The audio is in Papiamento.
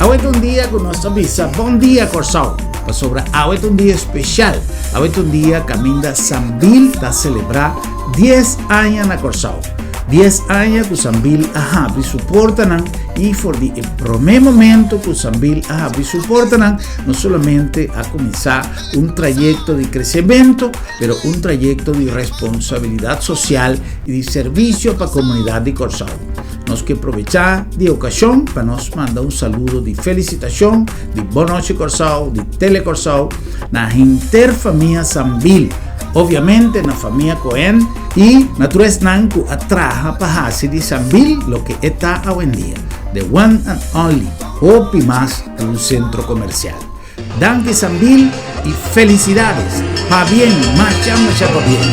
Awe ta un dia ku nos ta bisa bon dia Kòrsou, pasobra awe ta un dia spesial. Awe ta un dia kaminda Sambil ta selebrá dies aña na Kòrsou. Dies aña ku Sambil a habri su portanan i for di e promé momento ku Sambil a habri su portanan no solamente a kuminsá un trayekto di kresementu, pero un trayekto di responsabilidat sosial i di servisio pa komunidat di Kòrsou. Nos ke probechá di e okashon pa nos manda un saludo di felisitashon di Bon Nochi Kòrsou, di Tele Kòrsou, na henter famia Sambil, obviamente na famia Cohen i na tur esnan ku a traha pa hasi di Sambil loke e ta awendia, the one and only, hopi mas ku un sentro komersial. Danki Sambil i felicidades! Pabien, masha masha pabien!